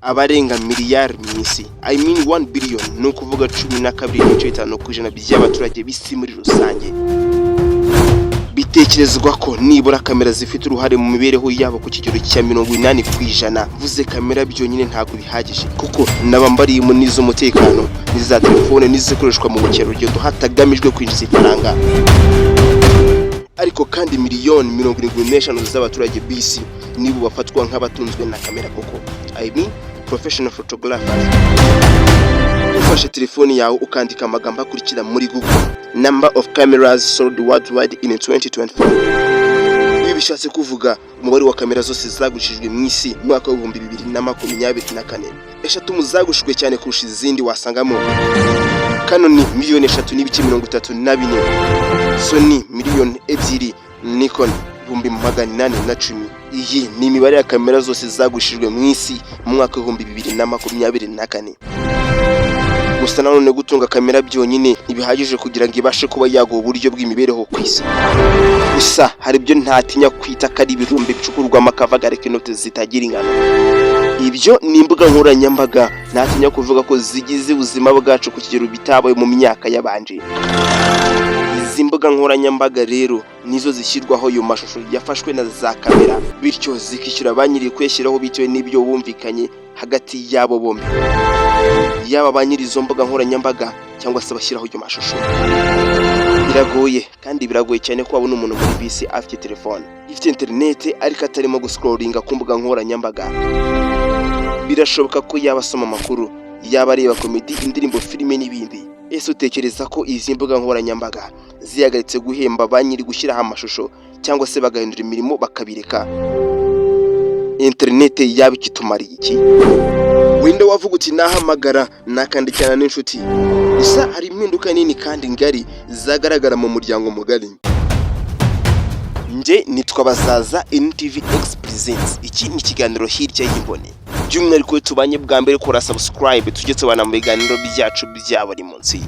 Abarenga miliyari mu isi, I mean 1 billion, ni ukuvuga 12.5% by'abaturage b'isi muri rusange, bitekerezwa ko nibura kamera zifite uruhare mu mibereho yabo ku kigero cya 80%. Mvuze kamera byonyine ntabwo bihagije, kuko n'abambariyemo n'iz'umutekano, n'iza telefone, n'izikoreshwa mu bukerarugendo hatagamijwe kwinjiza ifaranga. Ariko kandi miliyoni 75 z'abaturage b'isi nibo bafatwa nk'abatunzwe na kamera koko, I mean professional photographers. Ufashe telefoni yawe ukandika amagambo akurikira muri Google: "Number of cameras sold worldwide in 2024", ibi bishatse kuvuga umubare wa kamera zose zagurishijwe mu isi mu mwaka wa 2024. Eshatu mu zagurishijwe cyane kurusha izindi wasangamo Canon miliyoni 3.34, Sony miliyoni 2, Nikon 810,000. Iyi ni imibare ya kamera zose zagurishijwe mu isi mu mwaka wa 2024. Gusa nanone gutunga kamera byonyine ntibihagije kugira ngo ibashe kuba yaguha uburyo bw'imibereho ku isi. Gusa hari ibyo ntatinya kwita ko ari ibirombe bicukurwamo akavagari k'inote zitagira ingano. Ibyo ni imbuga nkoranyambaga. Ntatinya kuvuga ko zigize ubuzima bwacu ku kigero bitabaye mu myaka yabanje. Izi mbuga nkoranyambaga rero nizo zishyirwaho ayo mashusho yafashwe na za kamera, bityo zikishyura ba nyiri kuyashyiraho bitewe n'ibyo bumvikanye hagati yabo bombi, yaba ba nyiri izo mbuga nkoranyambaga cyangwa se abashyiraho ayo mashusho. Biragoye kandi biragoye cyane ko wabona umuntu muri bisi afite telefone ifite interineti ariko atarimo guscrollinga ku mbuga nkoranyambaga. Birashoboka ko yaba asoma amakuru, yaba areba comedy, indirimbo, filime n'ibindi. Ese utekereza ko izi mbuga nkoranyambaga zihagaritse guhemba ba nyiri gushyiraho amashusho cyangwa se bagahindura imirimo bakabireka, interineti yaba ikitumariye iki? Wenda wavuga uti nahamagara, nakandikirana n'inshuti. Gusa hari impinduka nini kandi ngari zagaragara mu muryango mugari. Nge nitwa Bazaza, NTV X Presents. Iki ni ikiganiro Hirya y'Imboni. By'umwihariko iyo tubanye bwa mbere, kora subscribe tujye tubana mu biganiro byacu bya buri munsi.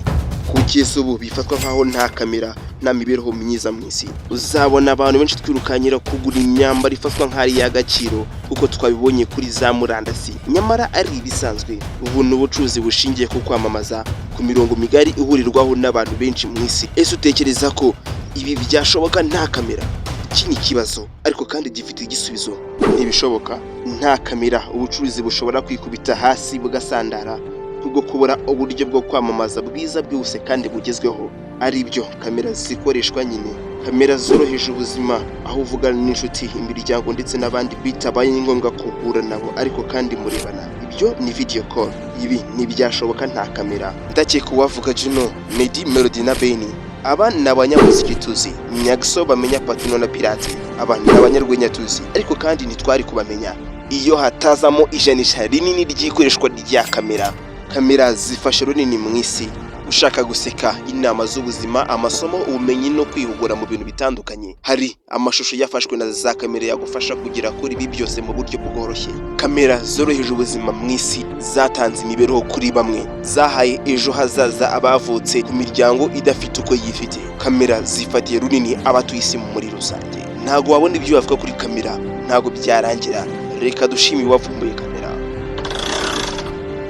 Kugeza ubu bifatwa nkaho nta kamera nta mibereho myiza mu isi. Uzabona abantu benshi twirukanyira kugura imyambaro ifatwa nk'ari iy'agaciro kuko twabibonye kuri za murandasi, nyamara ari ibisanzwe. Ubu ni ubucuruzi bushingiye ku kwamamaza ku mirongo migari ihurirwaho n'abantu benshi mu isi. Ese utekereza ko ibi byashoboka nta kamera? Iki ni ikibazo ariko kandi gifite igisubizo: ntibishoboka. Nta kamera ubucuruzi bushobora kwikubita hasi bugasandara kubwo kubura uburyo bwo kwamamaza bwiza, bwihuse kandi bugezweho, ari byo kamera zikoreshwa nyine. Kamera zoroheje ubuzima, aho uvugana n'inshuti, imiryango ndetse n'abandi bitabaye ngombwa guhura nabo, ariko kandi murebana. Ibyo ni video call. Ibi ntibyashoboka nta kamera. Ndakeka uwavuga Juno, Meddy, Melody na Beni, aba ni abanyamuziki tuzi, Nyaxo, bamenya Patino na Pirate, aba ni abanyarwenya tuzi, ariko kandi ntitwari kubamenya iyo hatazamo ijanisha rinini ry'ikoreshwa rya kamera. Kamera zifashe runini mu isi. Ushaka guseka, inama z'ubuzima, amasomo, ubumenyi no kwihugura mu bintu bitandukanye, hari amashusho yafashwe na za kamera yagufasha kugera kuri ibi byose mu buryo bworoshye. Kamera zoroheje ubuzima mu isi, zatanze imibereho kuri bamwe, zahaye ejo hazaza abavutse ku miryango idafite uko yifite. Kamera zifatiye runini abatuye isi muri rusange. Ntabwo wabona ibyo bavuga kuri kamera, ntabwo byarangira. Reka dushime uwavumbuye kamera.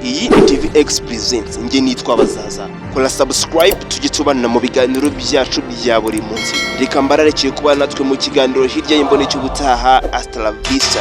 Iyi ni TV X Presents, njye nitwa Bazaza. Kora subscribe tujye tubana mu biganiro byacu bya buri munsi. Reka mbararekeye kuba natwe mu kiganiro Hirya y'Imboni cy'ubutaha. Hasta la vista.